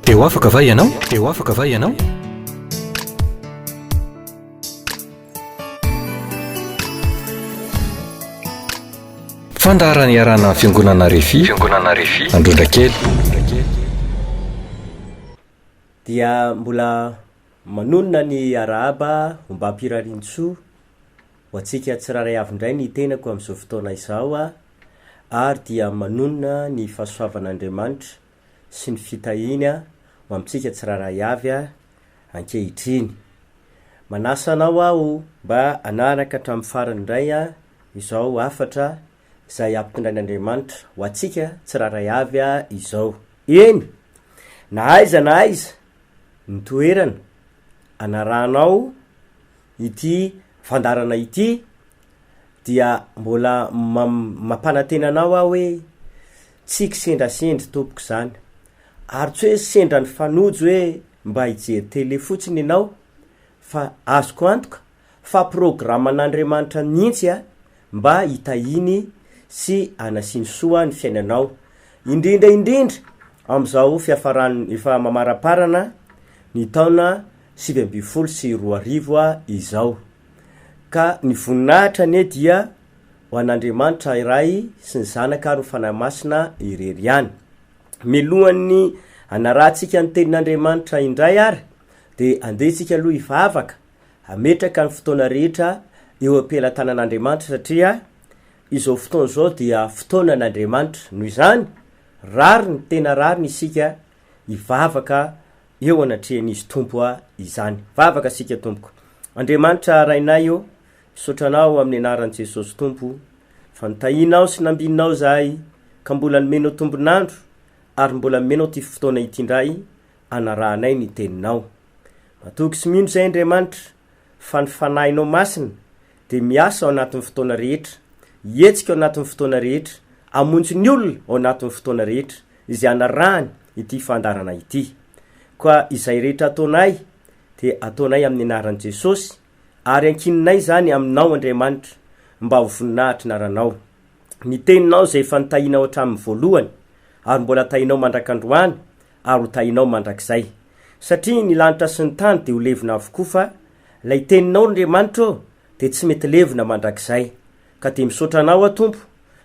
Te ho afaka va ianao? Te ho afaka va ianao? Fandaharana iarahana amin'ny Fiangonana Refi, Fiangonana Refi, Androndrakely. Dia mbola manonona ny arahaba ombam-pirariantsoa ho antsika tsirairay avy indray ny tenako amin'izao fotoana izao ary dia manonona ny fahasoavan'Andriamanitra sy ny fitahiany ho amintsika tsirairay avy ankehitriny. Manasa anao aho mba hanaraka hatramin'ny farany indray izao hafatra izay ampitondrain'Andriamanitra ho antsika tsirairay avy izao. Eny, na aiza na aiza ny toerana anarahanao ity fandaharana ity dia mbola mampanantena anao aho hoe tsy kisendrasendra tompoko izany, ary tsy hoe sendra nifanojo hoe mba hijery tele fotsiny ianao fa azoko antoka fa programan'Andriamanitra mihitsy a mba hitahiany sy hanasiany soa ny fiainanao, indrindra indrindra amin'izao fiafaran'ny efa mamaraparana ny taona 2019 izao. Ka ny voninahitra anie dia ho an'Andriamanitra Ray sy ny Zanaka ary ny Fanahy Masina irery ihany. Milohan'ny hanarahantsika ny tenin'Andriamanitra indray ary dia andeha isika aloha hivavaka, hametraka ny fotoana rehetra eo am-pelatanan'Andriamanitra satria izao fotoana izao dia fotoanan'Andriamanitra. Noho izany, rariny, tena rariny isika hivavaka eo anatrehan'Izy Tompo a izany. Vavaka isika Tompoko. Andriamanitra Rainay ô, misaotra Anao amin'ny anaran'i Jesosy Tompo fa notahianao sy nambininao izahay ka mbola nomenao tombon'andro ary mbola nomenao ity fotoana ity indray anarahanay ny Teninao. Matoky sy mino izahay Andriamanitra fa ny Fanahinao Masina dia miasa ao anatin'ny fotoana rehetra, hihetsika ao anatin'ny fotoana rehetra, hamonjy ny olona ao anatin'ny fotoana rehetra izay anarahany ity fandaharana ity. Koa izay rehetra ataonay dia ataonay amin'ny anaran'i Jesosy ary ankininay izany aminao Andriamanitra mba ho voninahitry naranao. Ny teninao izay efa notahinao hatramin'ny voalohany ary mbola tahinao mandrak'androany ary ho tahinao mandrakizay. Satria ny lanitra sy ny tany dia ho levona avokoa fa Ilay teninao Andriamanitra ô dia tsy mety levona mandrakizay. Ka dia misaotra anao aho Tompo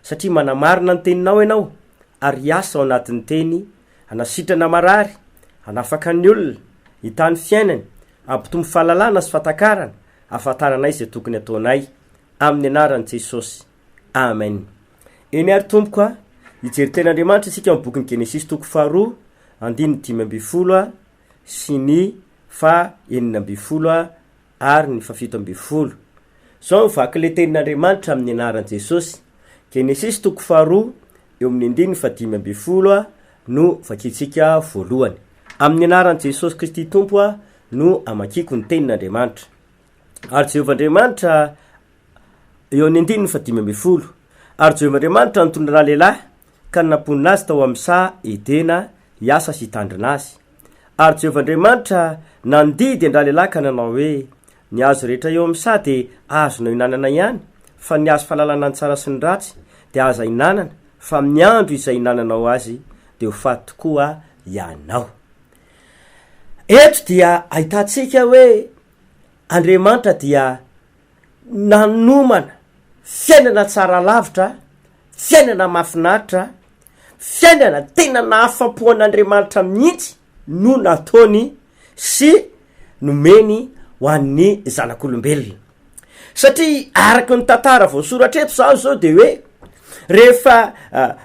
satria manamarina ny teninao ianao ary hiasa ao anatin'ny teny hanasitrana marary, hanafaka ny olona, hitaha ny fiainany, hampitombo fahalalana sy fahatakarana hahafantaranay izay tokony ataonay. Amin'ny anaran'i Jesosy. Amen. Eny ary tompoko a, hijery tenin'Andriamanitra isika amin'ny bokin'ny Genesisy toko faharoa andininy 15 a sy ny faha 16 ary ny faha 17. Zao ny vaky le tenin'Andriamanitra amin'ny anaran'i Jesosy. Genesisy toko faharoa eo amin'ny andininy faha 15 no vakintsika voalohany. Amin'ny anaran'i Jesosy Kristy Tompo no amakiako ny tenin'Andriamanitra. Ary Jehovah Andriamanitra eo amin'ny andininy faha 15. Ary Jehovah Andriamanitra nitondra ralehilahy ka namponina azy tao amin'ny saha Edena hiasa sy hitandrina azy. Ary Jehovah Andriamanitra nandidy an-dralehilahy ka nanao hoe, Ny hazo rehetra eo amin'ny saha dia azonao hinanana ihany, fa ny hazo fahalalana ny tsara sy ny ratsy dia aza hinanana, fa amin'ny andro izay hinananao azy dia ho faty tokoa ianao. Eto dia ahitantsika hoe Andriamanitra dia nanomana fiainana tsara lavitra, fiainana mahafinaritra, fiainana tena nahafapo an'Andriamanitra mihitsy no nataony sy nomeny ho an'ny zanak'olombelona. Satria araka ny tantara voasoratra eto zany zao de hoe rehefa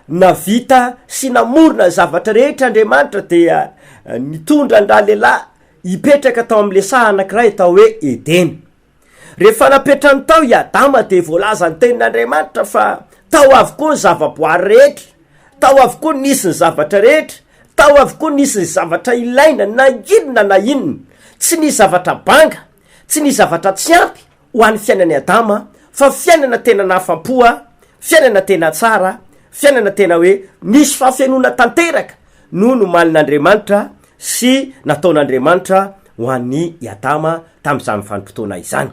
navita sy namorona ny zavatra rehetra Andriamanitra dia nitondra an-dralehilahy hipetraka tao am'le saha anankiray atao hoe Edena. Rehefa napetrany tao i Adama dia voalazan'ny tenin'Andriamanitra fa tao avokoa ny zavaboary rehetra, tao avokoa nisy ny zavatra rehetra, tao avokoa nisy ny zavatra ilaina na inona na inona. Tsy nisy zavatra banga, tsy nisy zavatra tsy ampy ho an'ny fiainan'i Adama fa fiainana tena nahafam-po, fiainana tena tsara, fiainana tena hoe nisy fahafenoana tanteraka no nomalin'Andriamanitra sy nataon'Andriamanitra ho an'i Adama tamin'izany vanim-potoana izany.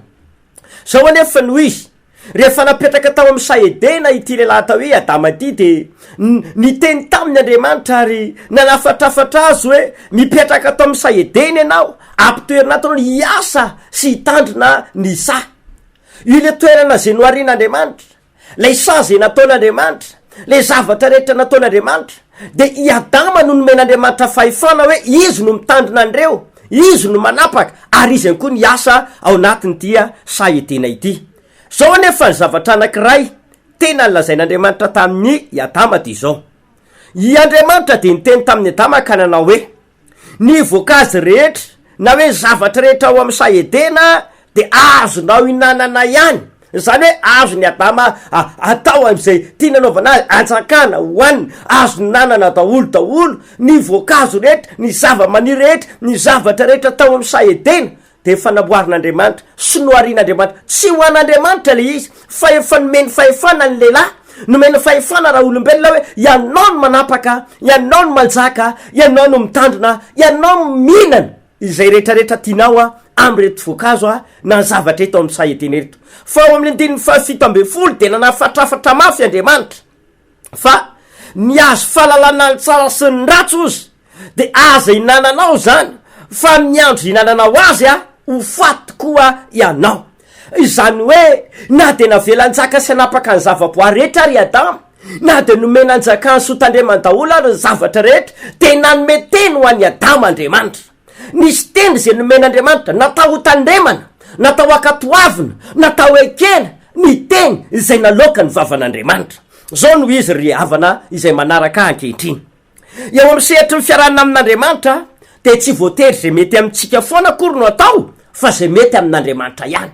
Izao anefa no izy, Rehefa napetraka tao amin'ny saha Edena ity lehilahy atao hoe Adama ity dia niteny taminy Andriamanitra ary nanafatrafatra azy hoe, Mipetraka ato amin'ny saha Edena ianao, ampitoerina ato ianao hiasa sy hitandrina ny saha. Io ilay toerana izay noharian'Andriamanitra, ilay saha izay nataon'Andriamanitra, ilay zavatra rehetra nataon'Andriamanitra. Dia i Adama no nomen'Andriamanitra fahefana hoe izy no mitandrina an'ireo, izy no manapaka ary izy ihany koa ny hiasa ao anatin'ity saha Edena ity. Izao anefa ny zavatra anankiray tena nolazain'Andriamanitra tamin'i Adama dia izao, I Andriamanitra dia niteny tamin'i Adama ka nanao hoe, Ny voankazo rehetra, na hoe ny zavatra rehetra ao amin'ny saha Edena dia azonao hinanana ihany. Izany hoe azon'i Adama atao amin'izay tiany anaovana azy, anjakana, hohanina, azony hinanana daholo daholo ny voankazo rehetra, ny zava-maniry rehetra, ny zavatra rehetra tao amin'ny saha Edena. Dia efa namboarin'Andriamanitra sy noharian'Andriamanitra. Tsy ho an'Andriamanitra ilay izy, fa efa nomeny fahefana ny lehilahy, nomeny fahefana raolombelona hoe ianao no manapaka, ianao no manjaka, ianao no mitandrina, ianao no mihinana izay rehetrarehetra tianao amin'ireto voankazo na ny zavatra eto amin'ny saha Edena ireto. Fa ao amin'ny andininy fahafito ambin'ny folo dia nanafatrafatra mafy Andriamanitra. Fa ny azo fahalalana ny tsara sy ny ratsy ozy de aza hinananao zany fa amin'ny andro hinananao azy a ho faty tokoa ianao. Izany hoe na de navela hanjaka sy hanapaka ny zava-boary rehetra ary i Adama, na de nomena hanjakany sy ho tandremany daholo ary ny zavatra rehetra, de nanome teny ho an'i Adama Andriamanitra. Nisy teny izay nomen'Andriamanitra, natao hotandremana, natao hankatoavina, natao hekena, ny teny izay naloaka ny vavan'Andriamanitra. Izao no izy ry havana izay manaraka ahy ankehitriny. Eo amin'ny sehatry ny fiarahana amin'Andriamanitra dia tsy voatery izay mety amintsika foana akory no atao fa izay mety amin'Andriamanitra ihany.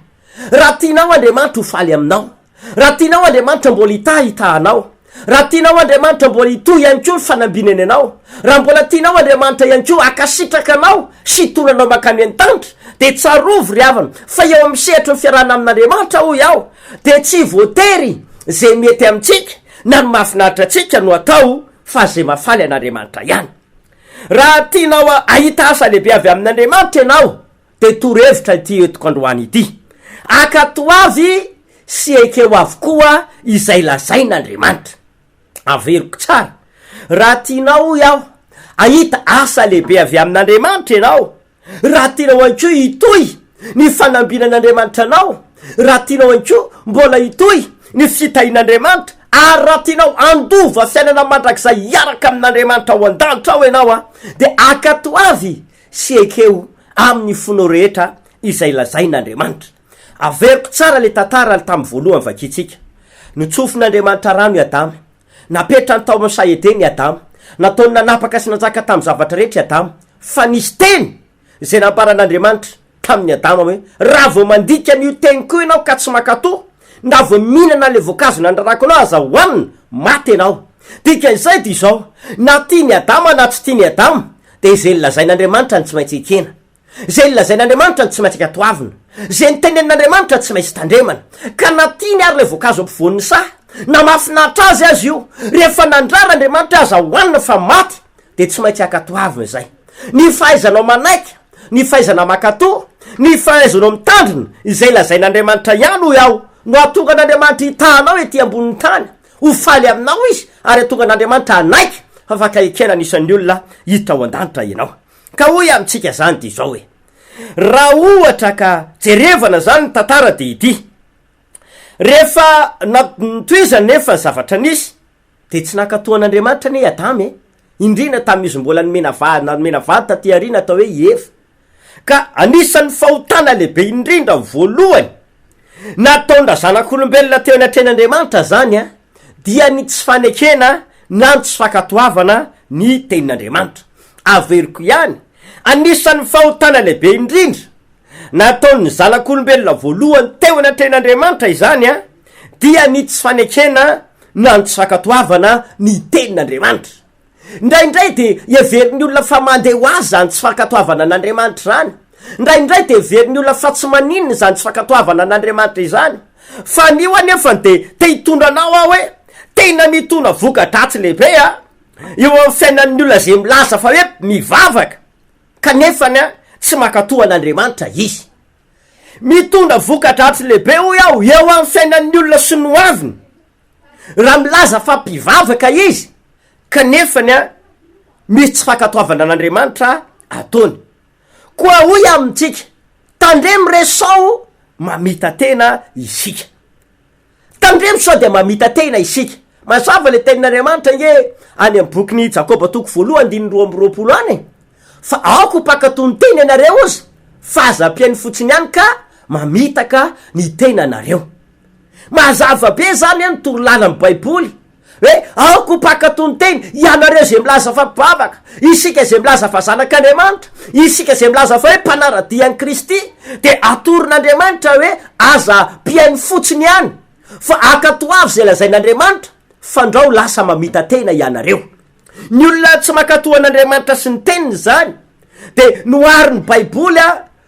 Raha tianao Andriamanitra ho faly aminao, Raha tianao Andriamanitra mbola hitahy hitaha anao. Raha tianao Andriamanitra mbola hitohy ihany koa ny fanambinany anao. Raha mbola tianao Andriamanitra ihany koa hankasitraka anao sy hitondra anao mankany an-danitra dia tsarovy ry havana fa eo amin'ny sehatry ny fiarahana amin'Andriamanitra hoy aho dia tsy voatery izay mety amintsika na ny mahafinaritra antsika no atao fa izay mahafaly an'Andriamanitra ihany. Raha tianao hahita asa lehibe avy amin'Andriamanitra ianao Dia torohevitra ity entiko androany ity. Ankatoavy sy ekeo avokoa izay lazain'Andriamanitra. Averiko tsara, raha tianao hoy aho hahita asa lehibe avy amin'Andriamanitra ianao, raha tianao ihany koa hitohy ny fanambinan'Andriamanitra anao, raha tianao ihany koa mbola hitohy ny fitahian'Andriamanitra, ary raha tianao handova fiainana mandrakizay hiaraka amin'Andriamanitra ao an-danitra ao ianao, dia ankatoavy sy ekeo amin'ny fonao rehetra izay lazain'Andriamanitra. Averiko tsara ilay tantara tamin'ny voalohany vakintsika. Notsofin'Andriamanitra rano i Adama. Napetrany tao amin'ny saha Edena i Adama. Nataony nanapaka sy nanjaka tamin'ny zavatra rehetra i Adama. Fa nisy teny izay nambaran'Andriamanitra tamin'i Adama hoe, Raha vao mandika an'io teniko io ianao ka tsy mankatò, na vao mihinana an'ilay voankazo nandrarako anao aza hohanina, maty ianao. Dikan'izay dia izao, na tian'i Adama na tsy tian'i Adama, Dia izay nolazain'Andriamanitra no tsy maintsy ekena. Izay nolazain'Andriamanitra no tsy maintsy ankatoavina. Izay notenenin'Andriamanitra no tsy maintsy tandremana. Ka na tiany ary ilay voankazo ampovoan'ny saha, na mahafinaritra azy aza io, rehefa nandrara Andriamanitra hoe aza hohanina fa maty, dia tsy maintsy ankatoavina izay. Ny fahaizanao manaiky, ny fahaizana mankatò, ny fahaizanao mitandrina izay lazain'Andriamanitra ihany hoy aho no hahatonga an'Andriamanitra hitaha anao ety ambonin'ny tany. Ho faly aminao izy ary hahatonga an'Andriamanitra hanaiky fa afaka ekena anisan'ny olona hiditra ao an-danitra ianao. Ka hoy amintsika izany dia izao hoe, raha ohatra ka jerevana izany ny tantara dia ity, rehefa notohizana nefa ny zavatra nisy dia tsy nankatò an'Andriamanitra anie i Adama e, indrindra tamin'izy mbola nomena vady, nomena vady taty aoriana atao hoe i Eva. Ka anisan'ny fahotana lehibe indrindra voalohany nataon-drazanak'olombelona teo anatrehan'Andriamanitra izany dia ny tsy fanekena na ny tsy fankatoavana ny tenin'Andriamanitra. Averiko ihany, anisan'ny fahotana lehibe indrindra nataon'ny zanak'olombelona voalohany teo anatrehan'Andriamanitra izany dia ny tsy fanekena na ny tsy fankatoavana ny tenin'Andriamanitra. Indraindray dia heverin'ny olona fa mandeha ho azy izany tsy fankatoavana an'Andriamanitra izany. Indraindray dia heverin'ny olona fa tsy maninona izany tsy fankatoavana an'Andriamanitra izany. Fa anio anefa dia te hitondra anao aho hoe tena mitondra voka-dratsy lehibe eo amin'ny fiainan'ny olona izay milaza fa hoe mivavaka kanefany tsy mankatò an'Andriamanitra izy. Mitondra voka-dratsy lehibe hoy aho eo amin'ny fiainan'ny olona sy ny hoaviny raha milaza fa mpivavaka izy kanefany a misy tsy fankatoavana an'Andriamanitra ataony. Koa hoy aho amintsika, tandremo re sao mamita-tena isika. Tandremo sao dia mamita-tena isika. Mazava ilay tenin'Andriamanitra ange any amin'ny bokin'i Jakoba toko voalohany andininy 22 any e. Fa aoka ho mpankatò ny teny ianareo ozy, fa aza ampiaino fotsiny ihany ka mamitaka ny tenanareo. Mazava be izany ny torolalan'ny Baiboly. Hoe aoka ho mpankatò ny teny, ianareo izay milaza fa mpivavaka, isika izay milaza fa zanak'Andriamanitra, isika izay milaza fa hoe mpanara-dia an'i Kristy, dia atoron'Andriamanitra hoe aza mpihaino fotsiny ihany, fa ankatoavy izay lazain'Andriamanitra, fandrao lasa mamita-tena ianareo. Ny olona tsy mankatò an'Andriamanitra sy ny teniny izany, dia noharin'ny Baiboly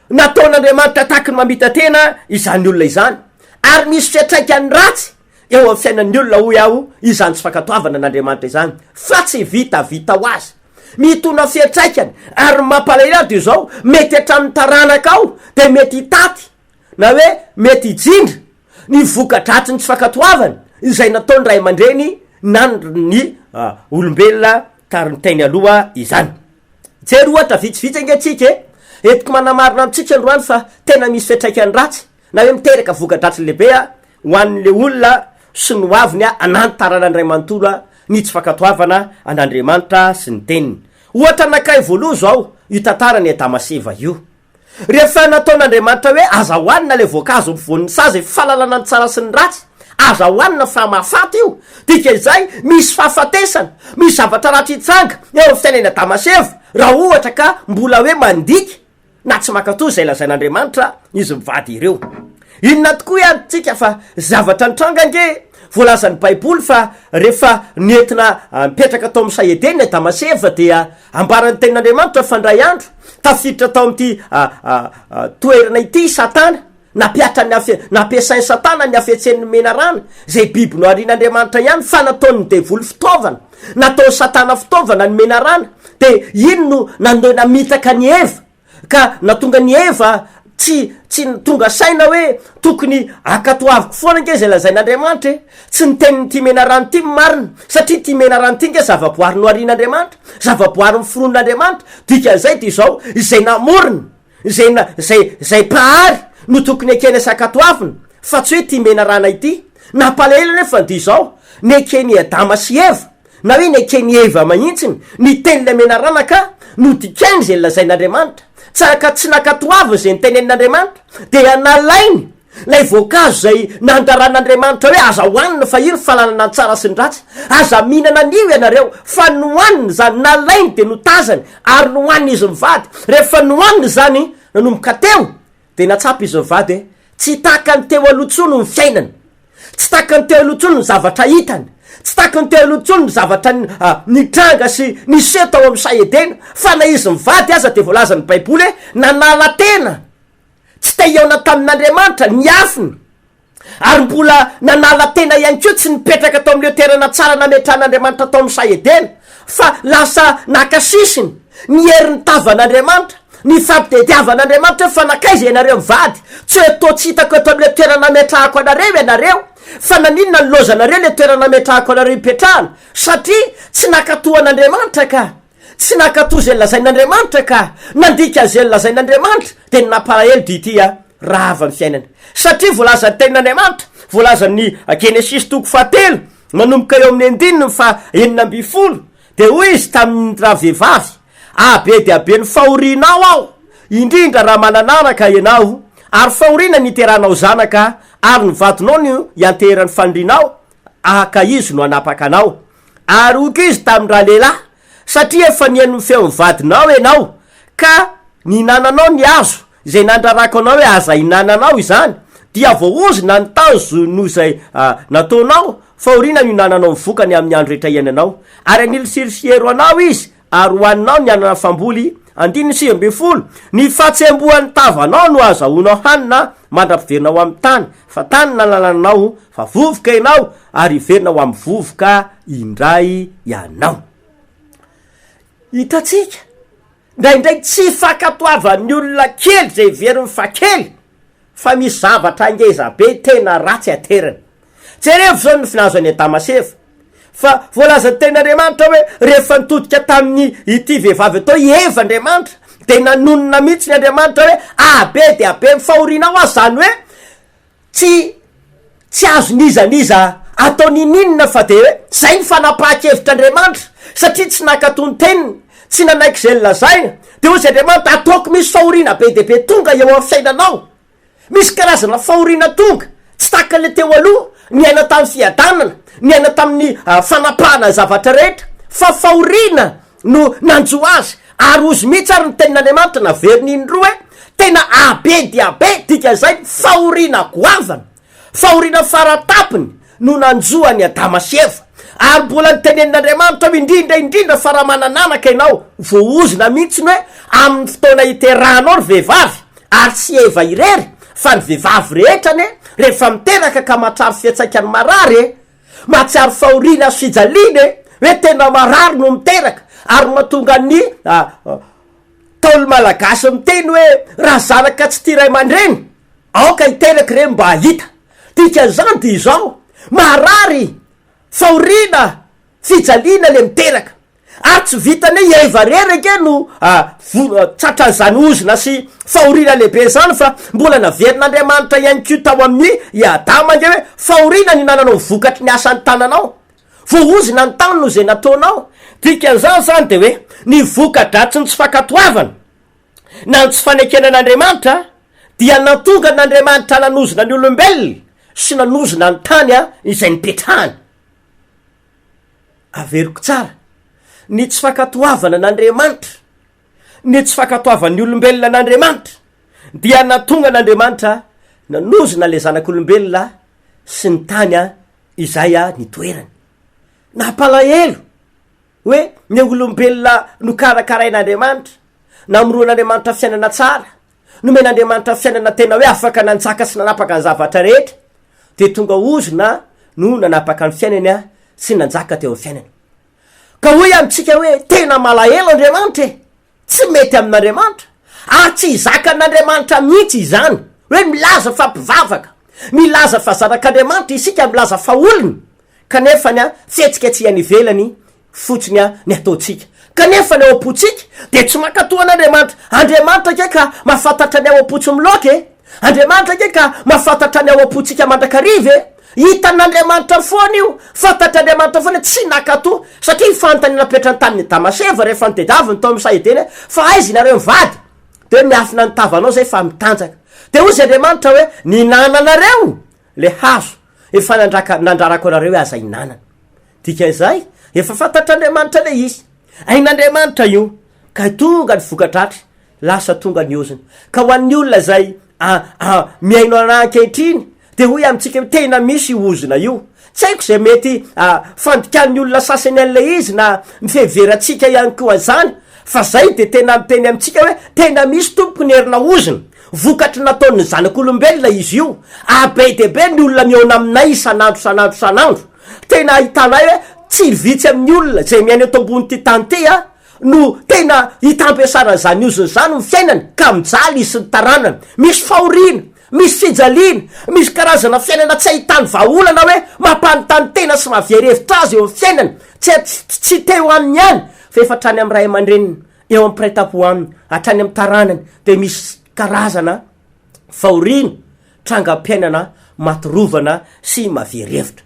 nataon'Andriamanitra tahaky ny mamita-tena izany olona izany, ary misy fiantraikany ratsy Eo amin'ny fiainan'ny olona hoy aho izany tsy fankatoavana an'Andriamanitra izany fa tsy vitavita ho azy. Mitondra fiantraikany ary ny mampalahelo ahy dia izao, mety hatramin'ny taranakao dia mety hitaty na hoe mety hijindra ny voka-dratsin'ny tsy fankatoavana izay nataon'ny ray aman-dreny na ny olombelona tarintainy aloha izany. Jery ohatra vitsivitsy ange tsika e! Entiko manamarina amintsika androany fa tena misy fiantraikany ratsy na hoe miteraka voka-dratsy lehibe ho an'le olona sy ny hoaviny na ny taranany iray manontolo ny tsy fankatoavana an'Andriamanitra sy ny teniny. Ohatra anankiray voaloha izao io tantaran'i Adama sy Eva io. Rehefa nataon'Andriamanitra hoe aza hohanina ilay voankazo ampovoan'ny saha izay fahalalana ny tsara sy ny ratsy, aza hohanina fa mahafaty io, dika izay misy fahafatesana, misy zavatra ratsy hitranga eo amin'ny fiainan'i Adama sy Eva raha ohatra ka mbola hoe mandika na tsy mankatò izay lazain'Andriamanitra izy mivady ireo. Inona tokoa ihany tsika fa zavatra nitranga ange voalazan'ny Baiboly fa rehefa nentina nipetraka tao amin'ny saha Edena i Adama sy Eva dia ambaran'ny tenin'Andriamanitra fa indray andro tafiditra tao amin'ity toerana ity i Satana, nampihatra ny hafe, nampiasain'i Satana ny hafetsen'ny menarana, izay biby noharian'Andriamanitra ihany fa nataon'ny devoly fitaovana, nataon'i Satana fitaovana ny menarana, dia iny no nandeha namitaka an'i Eva. Ka natonga an'i Eva tsy tsy tonga saina hoe tokony ankatoaviko foana ange izay lazain'Andriamanitra e! Tsy ny tenin'ity menarano ity no marina, satria ity menarano ity ange zavaboary noharian'Andriamanitra, zavaboary noforonin'Andriamanitra, dikan'izay dia izao, izay namorona, izay na izay izay mpahary no tokony ekena sy ankatoavina, fa tsy hoe ity menarana ity. Nampalahelo anefa dia izao, neken'i Adama sy Eva Na hoe neken'i Eva mahintsiny ny tenin'ilay menarana ka nodikainy izay nolazain'Andriamanitra, tsa ka tsy nankatoaviny izay notenenin'Andriamanitra, dia nalainy ilay voankazo izay nandraran'Andriamanitra hoe aza hohanina fa io ny fahalalana ny tsara sy ny ratsy, aza mihinana an'io ianareo, fa nohaniny izany, nalainy dia notazany ary nohanin'izy mivady, rehefa nohaniny izany nanomboka teo Dia nahatsapa izy mivady hoe tsy tahaka ny teo aloha intsony ny fiainany, tsy tahaka ny teo aloha intsony ny zavatra hitany, tsy tahaka ny teo aloha intsony ny zavatra nitranga sy niseho tao amin'ny saha Edena, fa na izy mivady aza dia voalazan'ny Baiboly hoe nanala tena, tsy te hihaona tamin'Andriamanitra, niafina. Ary mbola nanala tena ihany koa, tsy nipetraka tao amin'ireo toerana tsara nametrahan'Andriamanitra tao amin'ny saha Edena, fa lasa naka sisiny ny herin'ny tavan'Andriamanitra, ny fampitediavan'Andriamanitra hoe fa nankaiza ianareo mivady, tsy hoe toa tsy hitako eto amin'ilay toerana nametrahako anareo ianareo, fa naninona nilaozanareo ilay toerana nametrahako anareo hipetrahana, satria tsy nankatò an'Andriamanitra ka. Tsy nankatò izay nolazain'Andriamanitra ka. Nandika izay nolazain'Andriamanitra, dia ny nampalahelo dia ity a. Rava ny fiainana. Satria voalazan'ny Tenin'Andriamanitra, voalazan'ny Genesisy toko fahatelo, manomboka eo amin'ny andininy faha 16, dia hoy izy tamin'ny ravehivavy, Habe dia habe ny fahorianao aho, indrindra raha manan'anaka ianao, ary fahoriana ny hiteranao zanaka, ary ny vadinao no hianteheran'ny fanirianao, ka izy no hanapaka anao. Ary hoy koa izy tamin-dralehilahy, Satria efa nihaino ny feon'ny vadinao ianao, ka nihinananao ny hazo izay nandrarako anao hoe aza ihinananao izany, dia voaozona ny tazo noho izay nataonao, fahoriana no ihinananao ny vokany amin'ny andro rehetra iainanao. Ary hanilosirosiero anao izy, ary hohaninao ny anana famboly. Andininy 19, Ny fahatsembohan'ny tavanao no hahazahoanao hanina mandra-piverina ho amin'ny tany, fa tany nanalanao, fa vovoka ianao, ary hiverina ho amin'ny vovoka indray ianao. Hitantsika, indraindray tsy fankatoavan'ny olona kely izay heveriny fa kely. Fa misy zavatra ngeza be tena ratsy aterany. Jerevo zao ny finazo an'i Adama sy Eva. Fa voalazan'ny tenin'Andriamanitra hoe rehefa nitodika tamin'ny ity vehivavy atao i Eva Andriamanitra dia nanonona mihitsy ny Andriamanitra hoe abe dia be ny fahorianao aho izany hoe tsy tsy azon'iza n'iza atao ninininona fa dia hoe zay ny fanapahan-kevitr'Andriamanitra satria tsy nankatò ny teniny, tsy nanaiky izay nolazaina, dia hoy izy Andriamanitra ataoko misy fahoriana be dia be tonga eo amin'ny fiainanao, misy karazana fahoriana tonga tsy tahaka ilay teo aloha, niaina tamin'ny fiadanana, niaina tamin'ny fanapahana ny zavatra rehetra, fa fahoriana no nanjo azy, ary hozy mihitsy ary ny tenin'Andriamanitra naveriny indroa hoe tena abe dia be, dikan'izay fahoriana goavana, fahoriana faratapony no nanjo an'i Adama sy Eva, ary mbola notenenin'Andriamanitra hoe indrindra indrindra fa raha manan'anaka ianao, voaozona mihitsy ny hoe amin'ny fotoana hiterahanao ry vehivavy, ary tsy Eva irery fa ny vehivavy rehetra anie rehefa miteraka ka mahatrary fiantsaikan'ny marary e! Mahatsiaro fahoriana sy fijaliana e! Hoe tena marary no miteraka ary mahatonga ny Ntaolo malagasy miteny hoe raha zanaka tsy tia ray aman-dreny aoka hiteraka ireny mba hahita. Dikan'izany dia izao, marary, fahoriana, fijaliana le miteraka. Ary tsy vitan'ny hoe i Eva irery ange no tratran'izany ozona sy fahoriana lehibe izany fa mbola naverin'Andriamanitra ihany koa tao amin'ny i Adama ange hoe fahoriana ny nananao vokatry ny asan'ny tananao. Voaozona ny tany noho izay nataonao. Dikan'izany izany dia hoe ny voka-dratsin'ny tsy fankatoavana na ny tsy fanekena an'Andriamanitra dia nahatonga an'Andriamanitra nanozona ny olombelona sy nanozona ny tany izay nipetrahany. Averiko tsara, ny tsy fankatoavana an'Andriamanitra, ny tsy fankatoavan'ny olombelona an'Andriamanitra dia nahatonga an'Andriamanitra nanozona ilay zanak'olombelona sy ny tany izay nitoerany. Nampalahelo hoe ny olombelona nokarakarain'Andriamanitra, namoroan'Andriamanitra fiainana tsara, Nomen'Andriamanitra fiainana tena hoe afaka nanjaka sy nanapaka ny zavatra rehetra, dia tonga ozona no nanapaka ny fiainany sy nanjaka teo amin'ny fiainany. Ka hoy amintsika hoe tena malahelo Andriamanitra e! Tsy mety amin'Andriamanitra, ary tsy zakan'Andriamanitra mihitsy izany hoe milaza fa mpivavaka, milaza fa zanak'Andriamanitra isika, milaza fa olony, kanefa ny fihetsika tsy any ivelany fotsiny ny ataontsika. Kanefa ny ao am-pontsika dia tsy mankatò an'Andriamanitra. Andriamanitra ange ka mahafantatra ny ao am-po tsy miloaka e! Andriamanitra ange ka mahafantatra ny ao am-pontsika mandrakariva e! Hitan'Andriamanitra foana io, fantatr'Andriamanitra foana hoe tsy nankatò, satria ny fanontaniana napetrany tamin'i Adama sy Eva rehefa notediaviny tao amin'ny saha Edena hoe, fa aiza ianareo mivady? Dia hoe miafina ny tavanao izay fa mitanjaka. Dia hoy izy Andriamanitra hoe, nihinananareo le hazo efa nandraka nandrarako anareo hoe aza hinanana. Dikan'izay, efa fantatr'Andriamanitra ilay izy. Hain'Andriamanitra io. Ka tonga ny voka-dratsy, lasa tonga ny ozona. Ka ho an'ny olona izay mihaino anah ankehitriny, dia hoy amintsika hoe tena misy io ozona io. Tsy haiko izay mety fandikan'ny olona sasany an'ilay izy na ny fiheverantsika ihany koa an'izany, fa izay dia tena miteny amintsika hoe tena misy tompoko ny herina ozona. Vokatry nataon'ny zanak'olombelona izy io, ary be dia be ny olona mihaona aminay isan'andro isan'andro isan'andro. Tena ahitanay hoe tsy vitsy amin'ny olona izay miaina eto ambonin'ity tany ity no tena hita ampiasana an'izany ozona izany ny fiainany ka mijaly izy sy ny taranany. Misy fahoriana, misy fijaliana, misy karazana fiainana tsy ahitany vahaolana hoe mampanontany tena sy mahavery hevitra azy eo amin'ny fiainany. Tsy tsy teo aminy ihany fa efa hatrany amin'ny ray aman-dreniny. eo amin'ny mpiray tampo aminy, hatrany amin'ny taranany, dia misy karazana fahoriana, trangam-piainana matirovana sy mavery hevitra.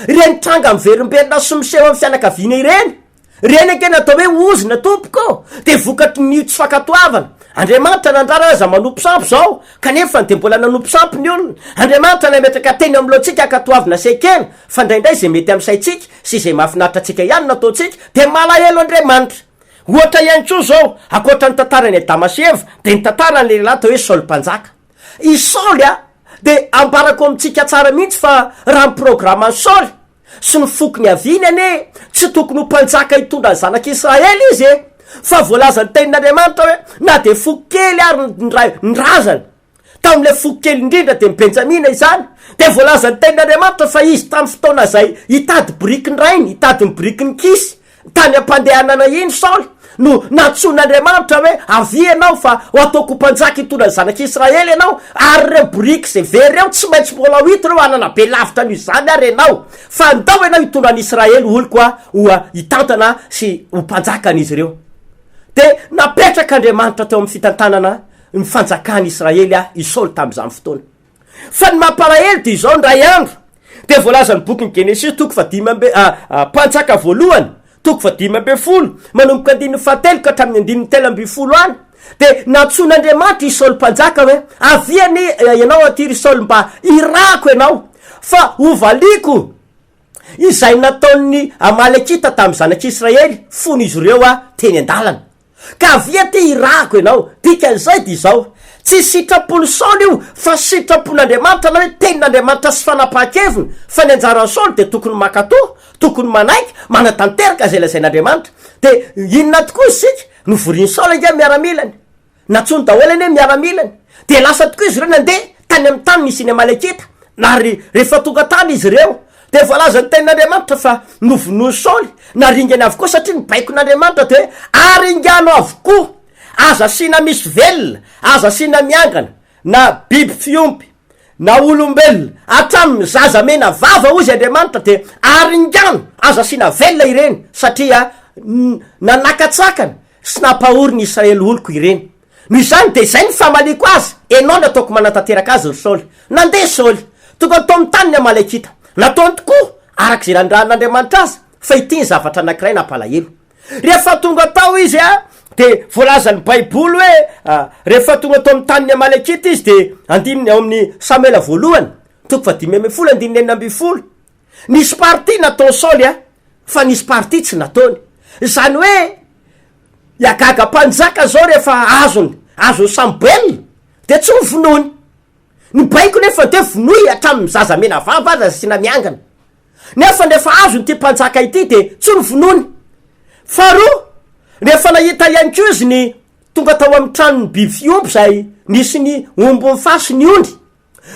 Ireny tranga miverimberina sy miseho amin'ny fianakaviana ireny, ireny ange no atao hoe ozona tompoko ô, dia vokatry ny tsy fankatoavana. Andriamanitra nandrara hoe aza manompo sampy izao, kanefa dia mbola nanompo sampy ny olona. Andriamanitra nametraka teny eo anoloantsika ankatoavina sy ekena, fa indraindray izay mety amin'ny saintsika sy izay mahafinaritra antsika ihany no ataontsika, dia malahelo Andriamanitra. Ohatra ihany koa izao, ankoatra ny tantaran'i Adama sy Eva, dia ny tantaran'ny lehilahy atao hoe Saoly Mpanjaka. I Saoly dia ambarako amintsika tsara mihitsy fa raha ny programan'i Saoly sy ny foko niaviany anie, tsy tokony ho mpanjaka hitondra ny zanak'Israely izy e! Fa voalazan'ny tenin'Andriamanitra hoe na dia foko kely ary ny ray, ny razany, Tamin'ilay foko kely indrindra dia ny Benjamina izany, dia voalazan'ny tenin'Andriamanitra fa izy tamin'ny fotoana izay hitady biriky ny rainy, hitady ny birikin'ny Kisy. Tany am-pandehanana iny Saoly no nantsoin'Andriamanitra hoe, Avia ianao fa ho ataoko ho mpanjaka hitondra ny zanak'Israely ianao, ary ireo boriky izay very ireo tsy maintsy mbola ho hita ireo, hanana be lavitra noho izany ary ianao, fa ndao ianao hitondra an'Israely oloko ho hitantana sy ho mpanjakan'izy ireo. Dia napetrak'Andriamanitra teo amin'ny fitantanana ny fanjakan'Israely i Saoly tamin'izany fotoana. Fa ny mampalahelo dia izao, indray andro dia voalazan'ny bokin'ny Genesisy toko fahadimy amby, Mpanjaka voalohany, toko fahadimy ambin'ny folo, manomboka andininy fahatelo ka hatramin'ny andininy 13 any, dia nantsoin'Andriamanitra i Saoly mpanjaka hoe, Avia anie ianao aty ry Saoly mba hirahako ianao, fa hovaliako izay nataon'ny Amalekita tamin'ny zanak'Israely fony izy ireo teny an-dalana. Ka avia aty hirahako ianao. Dikan'izay dia izao, tsy sitrapon'i Saoly io fa sitrapon'Andriamanitra na hoe tenin'Andriamanitra sy fanapahan-keviny, fa ny anjaran'i Saoly dia tokony mankatò, tokony manaiky, manatanteraka izay lazain'Andriamanitra. Dia inona tokoa isika? Novorian'i Saoly ange ny miaramilany. Nantsoiny daholo anie ny miaramilany. Dia lasa tokoa izy ireo nandeha tany amin'ny tany nisy ny Amalekita. Ary rehefa tonga tany izy ireo, dia voalazan'ny tenin'Andriamanitra fa novonoin'i Saoly, naringany avokoa, satria ny baikon'Andriamanitra dia hoe, Aringano avokoa, aza asiana misy velona, aza asiana miangana, na biby fiompy, na olombelona, hatramin'ny zaza mena vava, hozy Andriamanitra, dia aringano, aza asiana velona ireny, satria nanakatsakana sy nampahory ny Israely oloko ireny. Noho izany dia izay no famaliako azy, Enao no ataoko manatanteraka azy, ry Saoly. Nandeha Saoly, tonga tao amin'ny tanin'ny Amalekita. Nataony tokoa araka izay nanirahan'Andriamanitra azy, fa ity ny zavatra anankiray nampalahelo. Rehefa tonga tao izy, dia voalazan'ny Baiboly hoe, rehefa tonga tao amin'ny tanin'ny Amalekita izy, dia andininy ao amin'ny Samoela voalohany, toko fahadimy ambin'ny folo, andininy 16, Nisy partie nataon'i Saoly fa nisy partie tsy nataony. Izany hoe i Agaga mpanjaka zao rehefa azony, azon'i Samoela de tsy novonoiny. Ny baiko nefa de vonoy hatramin'ny zaza mena vava aza asiana miangana. Nefa rehefa azony ity mpanjaka ity de tsy novonoiny. Faharoa, rehefa nahita ihany koa izy ny tonga tao amin'ny tranon'ny biby fiompy izay nisy ny omby mifaha sy ny ondry,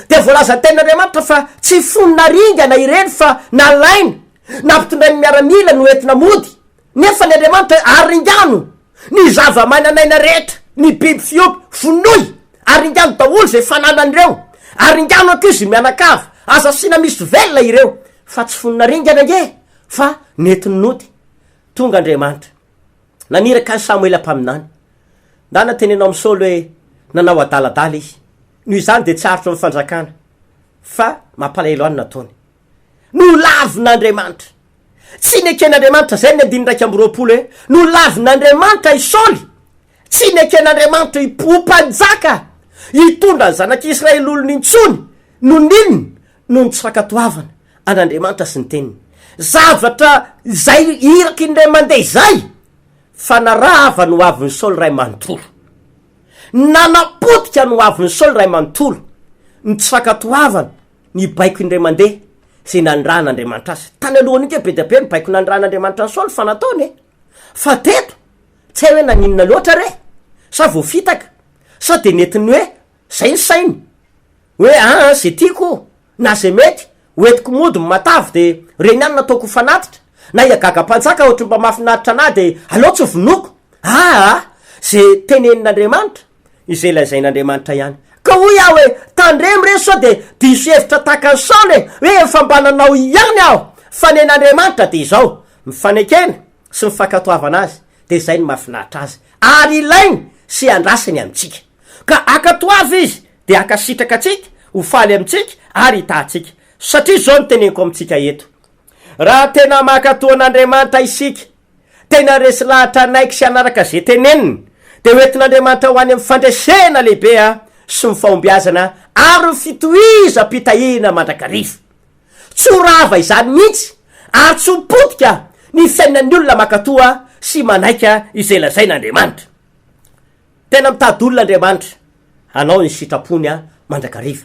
Dia voalazan'ny Tenin'Andriamanitra fa tsy fony naringana ireny fa nalaina, nampitondrain'ny miaramila noentina mody. Nefa ny Andriamanitra hoe, Aringano ny zava-manan'aina rehetra, ny biby fiompy, vonoy, aringano daholo izay fananan'ireo, aringano ankizy mianakavy, aza asiana misy velona ireo. Fa tsy fony naringana ange fa nentiny nody. Tonga Andriamanitra. Naniraka an'i Samoela mpaminany. Ndana teneno amin'i Saoly hoe nanao adaladala izy. Noho izany dia tsy aritro ny fanjakana, fa mampalahelo ahy ny nataony. Nolavin'Andriamanitra. Tsy neken'Andriamanitra, izay ny andininy 21 hoe, nolavin'Andriamanitra i Saoly. Tsy neken'Andriamanitra ho mpanjaka hitondra ny zanak'Israely olony intsony. Noho ny inona? Noho ny tsy fankatoavana an'Andriamanitra sy ny teniny. Zavatra izay iraky ny ray aman-dreny izay fa narava ny hoavin'i Saoly ray manontolo. Nanapotika ny hoavin'i Saoly ray manontolo ny tsy fankatoavana ny baiko indray mandeha izay nanirahan'Andriamanitra azy. Tany alohany iny be dia be ny baiko nanirahan'Andriamanitra an'i Saoly fa nataony e. Fa teto tsy hay hoe naninona loatra re sa voafitaka sa dia nentiny hoe zay ny sainy hoe aa ze tiako na ze mety hoentiko mody ny matavy de reny ihany no ataoko ho fanatitra, na i Agaga mpanjaka ohatry ny mba mahafinaritra anah de aleo tsy vonoiko, aa ze tenenin'Andriamanitra izay lazain'Andriamanitra ihany. Ka hoy aho hoe tandremo re sao de diso hevitra tahaka an'i Saoly e, hoe efa mba nanao ihany aho fa nen'Andriamanitra de izao, ny fanekena sy ny fankatoavana azy de izay no mahafinaritra azy ary ilainy sy andrasany amintsika. Ka ankatoavy izy dia hankasitraka antsika, ho faly amintsika ary hitaha antsika. Satria izao no teneniko amintsika eto, raha tena mankatò an'Andriamanitra isika, tena resy lahatra hanaiky sy hanaraka izay teneniny, dia ho entin'Andriamanitra ho any amin'ny fandresena lehibe sy ny fahombiazana ary ny fitohizam-pitahiana mandrakariva. Tsy ho rava izany mihitsy ary tsy ho potika ny fiainan'ny olona mankatò sy manaiky izay lazain'Andriamanitra. Tena mitady olona Andriamanitra hanao ny sitrapony mandrakariva.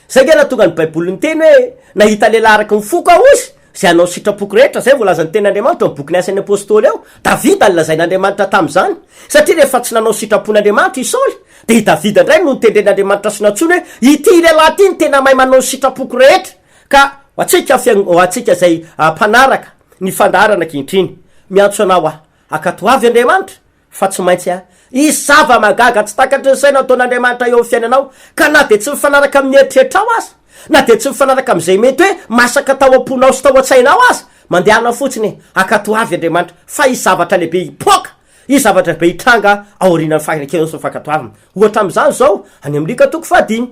Zay nge nahatonga ny baiboly niteny hoe nahita lehilahy araka ny foko aho ozy zay hanao ny sitrapoko rehetra, zay voalazan'ny tenin'Andriamanitra ao amin'ny bokin'ny Asan'ny Apostoly ao. Davida no lazain'Andriamanitra tamin'izany, satria rehefa tsy nanao ny sitrapon'Andriamanitra i Saoly, dia i Davida indray no notendren'Andriamanitra sy nantsoiny hoe ity lehilahy ity no tena mahay manao ny sitrapoko rehetra. Ka ho antsika fiang- ho antsika izay mpanaraka ny fandaharana ankehitriny. Miantso anao aho. Ankatoavy Andriamanitra fa tsy maintsy a hisy zava-mahagaga tsy takatry ny saina ataon'Andriamanitra eo amin'ny fiainanao, ka na dia tsy mifanaraka amin'ny eritreritrao aza, na dia tsy mifanaraka amin'izay mety hoe masaka tao am-ponao sy tao an-tsainao aza, mandehana fotsiny e, ankatoavy Andriamanitra fa hisy zavatra lehibe hipoaka, hisy zavatra lehibe hitranga aorianan'ny fanekenao sy ny fankatoavana. Ohatra amin'izany izao, any amin'ny Lioka toko fahadimy.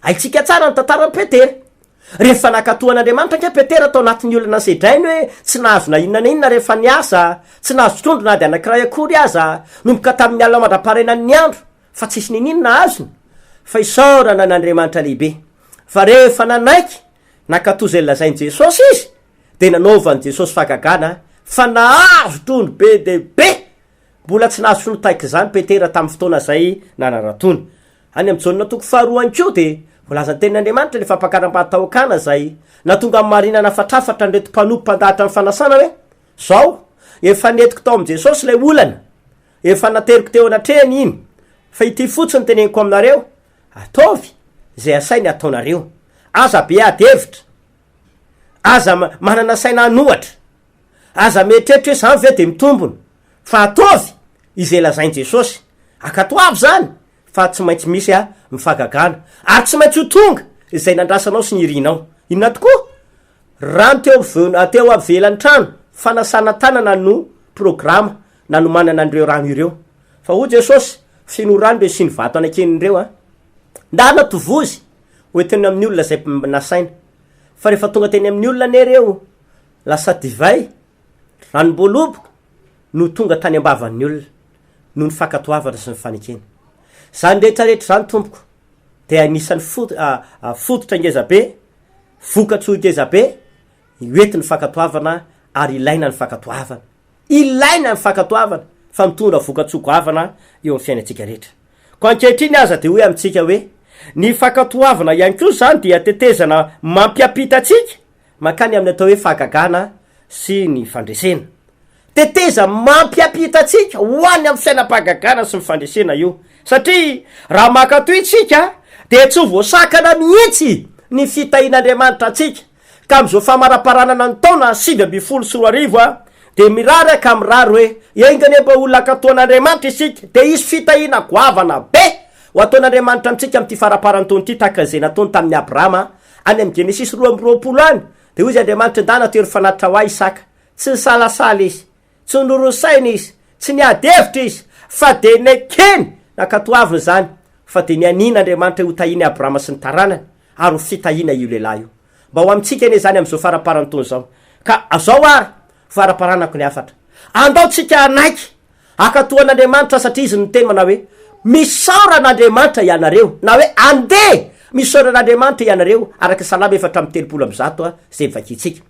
Haintsika tsara ny tantaran'i Petera. Rehefa nankatò an'Andriamanitra ange Petera tao anatin'ny olana nosedrainy hoe tsy nahazo na inona na inona rehefa niasa, tsy nahazo trondro na dia anankiray akory aza, nomboka tamin'ny alina mandra-paharenan'ny andro, fa tsisy niniana azony. Fa isaorana an'Andriamanitra lehibe, fa rehefa nanaiky nankatò izay nolazain'i Jesosy izy, dia nanaovan'i Jesosy fahagagana fa nahazo trondro be dia be! Mbola tsy nahazo trondro tahaka izany Petera tamin'ny fotoana izay nanaratoany. Any amin'i Jaona toko faharoa ihany koa dia voalazan'ny Tenin'Andriamanitra ilay fampakaram-bady tao Kana izay nahatonga an'i Maria nanafatrafatra an'ireto mpanompo mpandahatra ny fanasana hoe, Izao, efa nentiko tao amin'i Jesosy ilay olana, efa nateriko teo anatrehany iny, fa ity fotsiny no teneniko aminareo, ataovy izay asainy hataonareo. Aza be ady hevitra, aza manana saina hanohatra, aza mieritreritra hoe izany ve dia mitombina, fa ataovy izay lazain'i Jesosy. Ankatoavy izany fa tsy maintsy misy ny fahagagana ary tsy maintsy ho tonga izay nandrasanao sy nirinao. Inona tokoa? Rano teo teo avelan'ny trano fanasana tanana no programa nanomanana an'ireo rano ireo. Fa hoy Jesosy, feno rano ireo siny vato anankenina ireo an! Ndana tovozy ho entina amin'ny olona izay nasaina. Fa rehefa tonga teny amin'ny olona anie ireo, lasa divay, ranom-boaloboka no tonga tany am-bavan'ny olona. noho ny fankatoavana sy ny fanekena. Izany rehetra rehetra izany tompoko dia anisan'ny fototra ngezabe, vokatsoa ngezabe hoentin'ny fankatoavana ary ilaina ny fankatoavana. Ilaina ny fankatoavana fa mitondra vokatsoa goavana eo amin'ny fiainantsika rehetra. Koa ankehitriny aza dia hoy amintsika hoe ny fankatoavana ihany koa izany dia tetezana mampiampita antsika mankany amin'ny atao hoe fahagagana sy ny fandresena. Teteza mampiampita antsika ho any amin'ny fiainam-pahagagana sy ny fandresena io. Satria raha mankatò isika dia tsy ho voasakana mihitsy ny fitahian'Andriamanitra antsika. Ka amin'izao famaraparanana ny taona 2019 dia mirary aho ka mirary hoe enga anie mba olona hankatò an'Andriamanitra isika dia hisy fitahiana goavana be ho ataon'Andriamanitra amintsika amin'ity faraparan'ny taona ity tahaka izay nataony tamin'i Abrahama any amin'ny Genesisy 22 any dia hoy izy Andriamanitra ndana atero fanatitra ho ahy Isaka Tsy nisalasala izy, tsy norosaina izy, tsy niady hevitra izy, fa dia nekeny, nankatoaviny izany, fa dia nianiana Andriamanitra hotahiany Abrahama sy ny taranany, ary ho fitahiana io lehilahy io. Mba ho amintsika anie izany amin'izao faramparan'ny taona izao. Ka azao ary, faramparanako ny hafatra. Andao tsika hanaiky, hankatò an'Andriamanitra, satria Izy no niteny manao hoe, Misaora an'Andriamanitra ianareo, na hoe, Andeha, misaora an'Andriamanitra ianareo, araka ny Salamo 134 izay novakintsika.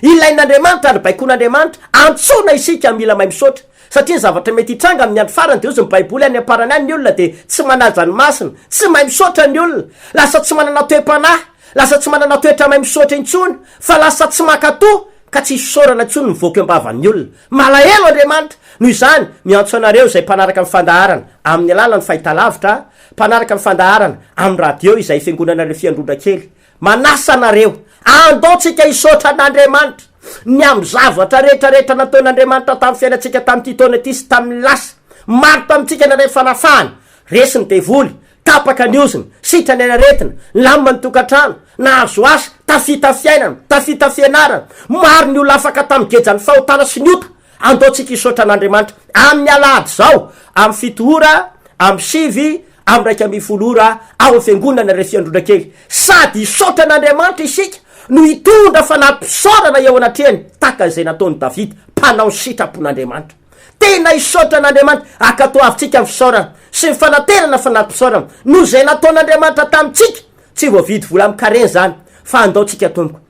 Ilain'Andriamanitra ary baikoin'Andriamanitra, antsoina isika mila mahay misaotra, satria ny zavatra mety hitranga amin'ny andro farany dia hozy ny baiboly any am-parany any ny olona dia tsy manaja ny masina, tsy mahay misaotra ny olona, lasa tsy manana toe-panahy, lasa tsy manana toetra mahay misaotra intsony, fa lasa tsy mankatò ka tsy isaorana intsony ny mivoaka eo am-bavan'ny olona. Malahelo Andriamanitra! Noho izany, miantso anareo izay mpanaraka ny fandaharana amin'ny alalan'ny fahitalavitra, mpanaraka ny fandaharana amin'ny radio izay fiangonana Fiandrondra kely, Manasa anareo, andao tsika hisaotra an'Andriamanitra ny amin'ny zavatra rehetra rehetra nataon'Andriamanitra tamin'ny fiainantsika tamin'ity taona ity sy tamin'ny lasa. Maro tamintsika nandray fanafahana, resy ny devoly, tapaka ny ozona, sitrana ny aretina, nilamina ny tokantrano, nahazo asa, tafita fiainana, tafita fianarana. Maro ny olona afaka tamin'ny gejan'ny fahotana sy ny ota. Andao tsika hisaotra an'Andriamanitra amin'ny alahady izao amin'ny 7 ora, amin'ny 9, amin'ny 11 ora ao amin'ny fiangonana ilay fiandrona kely. Sady hisaotra an'Andriamanitra isika no hitondra fanahy-pisaorana eo anatrehany tahaka izay nataon'i Davida, mpanao ny sitrapon'Andriamanitra. Tena hisaotra an'Andriamanitra, ankatoavintsika ny fisaorana sy ny fanaterana fanahy-pisaorana noho izay nataon'Andriamanitra tamintsika. Tsy voavidy vola amin-karena izany, fa andao tsika tompoko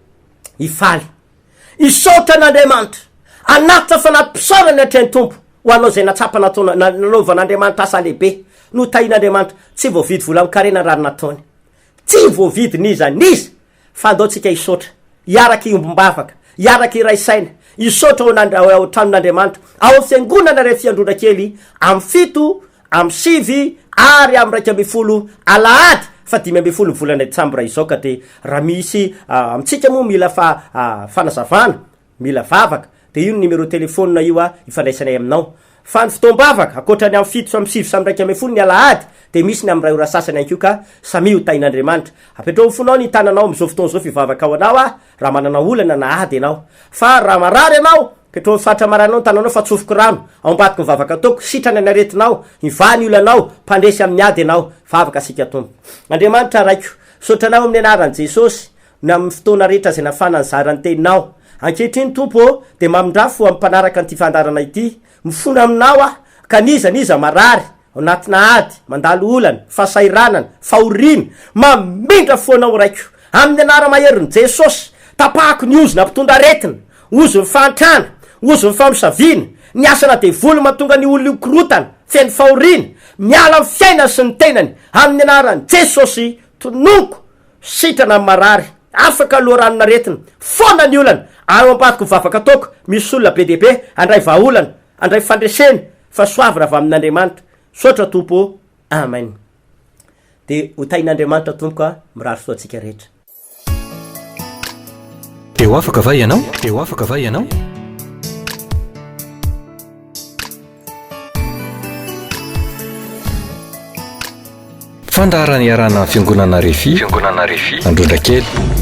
hifaly. Hisaotra an'Andriamanitra, hanatitra fanapi-pisaorana ny atrehin'ny Tompo ho anao izay natsapa nataona, nanaovan'Andriamanitra asa lehibe. Notahian'Andriamanitra, tsy voavidy vola amin-karena raha ny nataony. Tsy voavidy n'iza n'iza, fa andao tsika hisaotra, hiaraka hiombom-bavaka, hiaraka hiray saina, hisaotra ao an'Andri-, ao an-tranon'Andriamanitra, ao amin'ny fiangonana iray fiandrona kely, amin'ny 7, Amin'ny 9 ary amin'ny 11 alahady faha 15 ny volana desambra izao ka dia raha misy amintsika moa mila fa fanazavana, mila vavaka dia. Dia io ny numéro téléphone io a ifandraisanay aminao. Fa ny fotoam-bavaka, ankoatra ny amin'ny fito sy amin'ny sivy sy amin'ny 11 ny alahady, dia misy ny amin'ny iray ora sasany ihany koa ka samia ho tahin'Andriamanitra. Apetraho amin'ny fonao ny tananao amin'izao fotoana izao fivavaka ho anao aho raha manana olana na ady ianao. Fa raha marary ianao, apetraho amin'ny faritra mararinao ny tananao fa tsofiko rano ao ambadiky ny vavaka ataoko, sitrana ny aretinao, hivaha ny olanao, mpandresy amin'ny ady ianao. Vavaka isika Tompo. Andriamanitra Raiko, misaotra Anao amin'ny anaran'i Jesosy, ny amin'ny fotoana rehetra izay nafana nizara ny teninao. Ankehitriny, Tompo ô, dia mamindrà fo amin'ny mpanaraka an'ity fandaharana ity. Mifona aminao aho, ka n'iza n'iza marary, ao anatina ady, mandalo olana, fahasahiranana, fahoriana, mamindra fo anao Raiko. Amin'ny anara-maherin'i Jesosy, tapahako ny ozona mpitondra aretina, ozon'ny fahantrana, ozon'ny famosaviana, ny asana devoly mahatonga ny olona hikorontana, feno fahoriana, miala amin'ny fiainany sy ny tenany, amin'ny anaran'i Jesosy, tononiko Sitrana ny marary, afaka loharanon'aretina, foana ny olana, ary ao ambadiky ny vavaka ataoko, misy olona be dia be handray vahaolana, handray fandresena, fahasoavana avy amin'Andriamanitra. Misaotra Tompo ô. Amen. Dia ho tahin'Andriamanitra Tompoko a, mirary soa antsika rehetra. Te ho afaka va ianao? Te ho afaka va ianao? Fandaharana iarahana amin'ny Fiangonana Refi, Fiangonana Refi, Androndrakely.